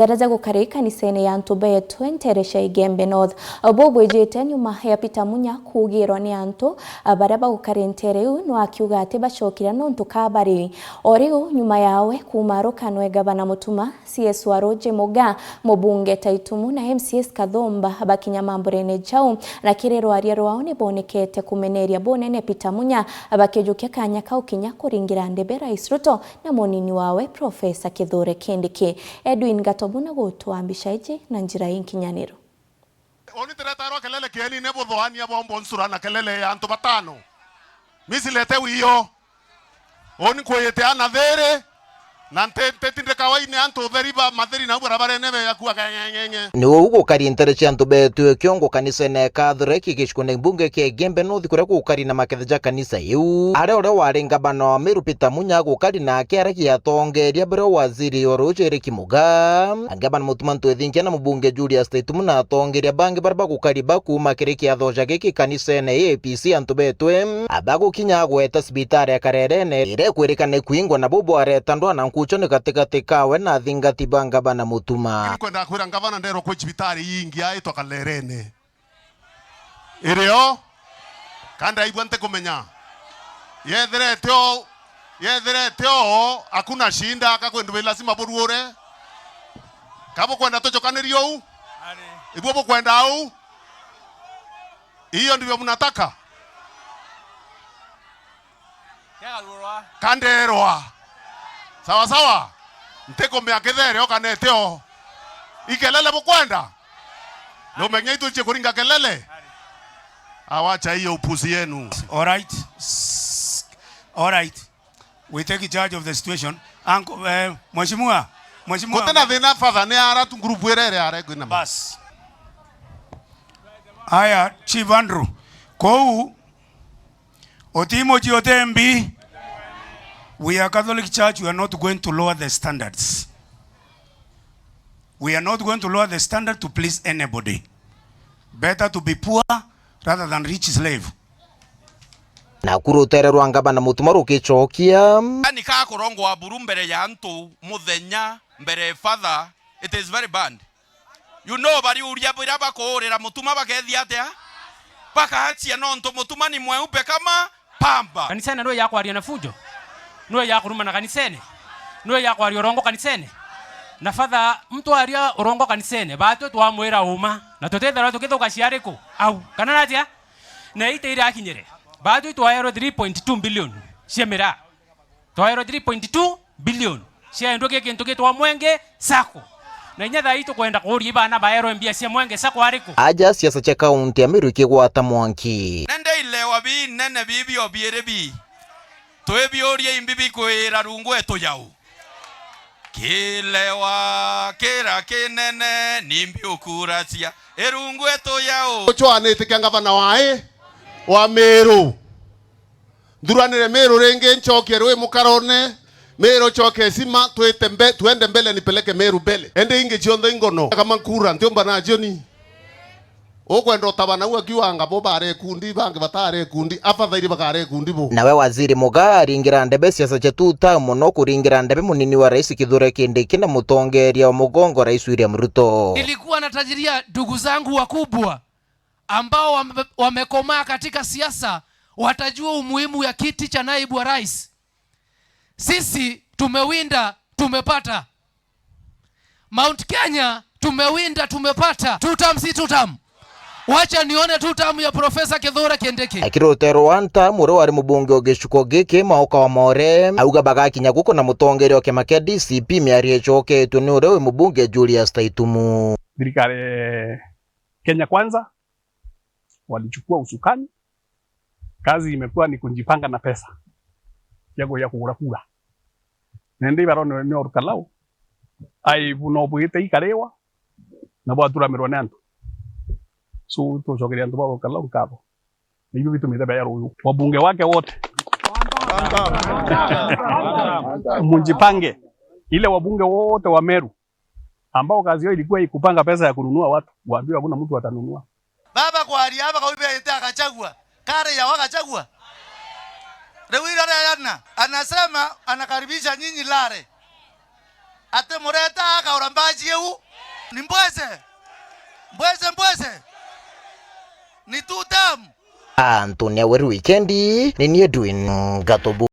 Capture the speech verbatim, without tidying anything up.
Daraja gukari kanisene ya antu betwe ntere cia Igembe North. Bubwijite nyuma ya Peter Munya kuugirwa ni antu baria bagukari ntere iu, no akiuga ati bacokire nontu kabari. O riu nyuma yawe kuuma arukanwe, Gavana Mutuma, C S wa Ruji Muga, mubunge Taitumu na M C S Kathumba bakinya mamburene jau, na kiri rwaria rwao ni bonekete kumeneria bunene Peter Munya, bakijukia kanya kau kinya kuringira ndebe Rais Ruto na munini wawe Professor Kithure Kindiki. Edwin Gatobu na gutwaa mbica iji na njira inkinyaniru. Uni tiretarwa kelele kienine buthoania bwa mbonsura na kelele ya antu batano. Misilete wiyo. Uni nkwiyite ana thiri, na nti-, ntitindikawa ine antu utheri ba mathiri na bwara barene beya kuaga ng'eng'eng'e. Ni uu gukari ntere cia antu betwe kiongo kanisene ya Catholic gicukune mbunge kia Igembe North, kuria gukari na makethe ja kanisa iu. Aria uria wari ngavana wa Meru Peter Munya gukari nake aria giatongeria brio waziri o ruji Eric Muga. Ngavana Mutuma Ntwethinkia na mubunge Julius Taitumu na atongeria bangi baria bagukari bakuuma kiri kiatho ja giki kanisene A P C antu betwe abagukinya gweta cibitari ya Karerene iria ikwirikana ikwingwa na bubu areta ndwaa na nkucho ni gatigati kawe na athingati ba ngavana Mutuma. Nkwenda kwira ngavana nderwa kwi cibitari ingi aitwa Karerene. Irio? Ka ndaigua ntikumenya. Yethirete o, yethirete o, hakuna shinda, ka kwindu bi lazima buruure. Ka bukwenda tucukanirie uu? Ibuo bukwenda uu? Hiyo ndivyo mnataka? Kanderwa. Sawa sawa. Ntikumea kithere o kana iti o. Ikelele bukwenda? Numenya itwichie kuringa kelele? Awacha hiyo upuzi yenu. All right. All right. We take charge of the situation. Uncle, eh, mheshimiwa. Mheshimiwa. Gutina thina, father, ni ara tu group irere are kwina ma. Bas. Aya, Chief Andrew. Kou Otimuchi Otembi, we are Catholic Church, we are not going to lower the standards. We are not going to lower the standard to please anybody. Better to be poor rather than rich slave. Naku rutere rwa ngavana Mutuma rukicokia. Ani ka kurongwa buru mbere ya antu muthenya mbere father, it is very bad. You know, bariuria biria bakuurira Mutuma bakethia atia? Bakaachia nontu Mutuma ni mweupe kama pamba. Kanisene nwe ya kwaria na fujo? Nwe ya kurumana kanisene? Nwe ya kwaria urongo kanisene? Na father, mtu aria urongo kanisene, batwe twamwira uma, na tutethirwa tukithuka ciariku? Au, kana natia? Na ite irakinyire, batwi twaerwe three point two billion cia miraa. Twaerwe three point two billion ciaendwe ki kintu gitwa Mwenge Sacco. Na inya thaa ii tukwenda kuuria ibana baerwe mbia cia Mwenge Sacco ariku? Aja siasa cia kaunti ya Meru ikigwata mwanki. Nende ilewa binene bibio biiri bi. Twibiurie imbi bikwira rungu etu jau. Kilewa kira kinene nimbi ukuracia irungu etu jau. Ucwanite kia ngavana wae wa Meru. Nthuranire Meru ringi, ncokie rwi mukarone, Meru coke sima, twite mbe-, tuende mbele, nipeleke Meru mbele. Ende ingi cionthe ingono, kama nkura, ntiumba nacio ni. Ukwenda utabana u akiuga ngabo bare ikundi, bangi batare ikundi, abathairi bakare ikundi bu. Nawe Waziri Muga aringira ndebe siasa cia tuta mono kuringira ndebe munini wa Rais Kithure Kindiki na mutongeria wa mugongo Rais William Ruto. Nilikuwa natajiria ndugu zangu wakubwa ambao wame-, wamekomaa katika siasa, watajua umuhimu ya kiti cha naibu wa rais. Sisi tumewinda, tumepata. Mount Kenya tumewinda, tumepata. Two term si two term. Wacha nione two term ya Professor Kithure Kindiki. Akiri rutero rwa nta, muria wari mubunge o gicigo giki, Maoka wa More, auga bagakinya guku na mutongeria wa kiama kia D C P, miario icoketwe ni uria wi mubunge Julius Taitumu. Thirikari Kenya Kwanza walichukua usukani, kazi imekuwa ni kujipanga na pesa ya ku-, ya kugura kura. Nende ibarone ni orukalau, ai buno bwite ikariwa, na bwaturamirwa ni antu. So, tucokeria antu ba orukalau nkatho. Na ibio bitumite beya ruyu. Wabunge wake wote. Mujipange. Ile wabunge wote wa Meru ambao kazi yao ilikuwa ikupanga pesa ya kununua watu, waambiwe hakuna mtu atanunua. Baba kwaria aba kaubi aite akachagua. Kare ya wakachagua. Riu ira riayana, anasema anakaribisha nyinyi Lare. Ati mureta akaura mbaji iu? Ni mbweze? Mbweze, mbweze? Ni two term? Antune Weru Wikendi, ni ni Edwin Gatobu.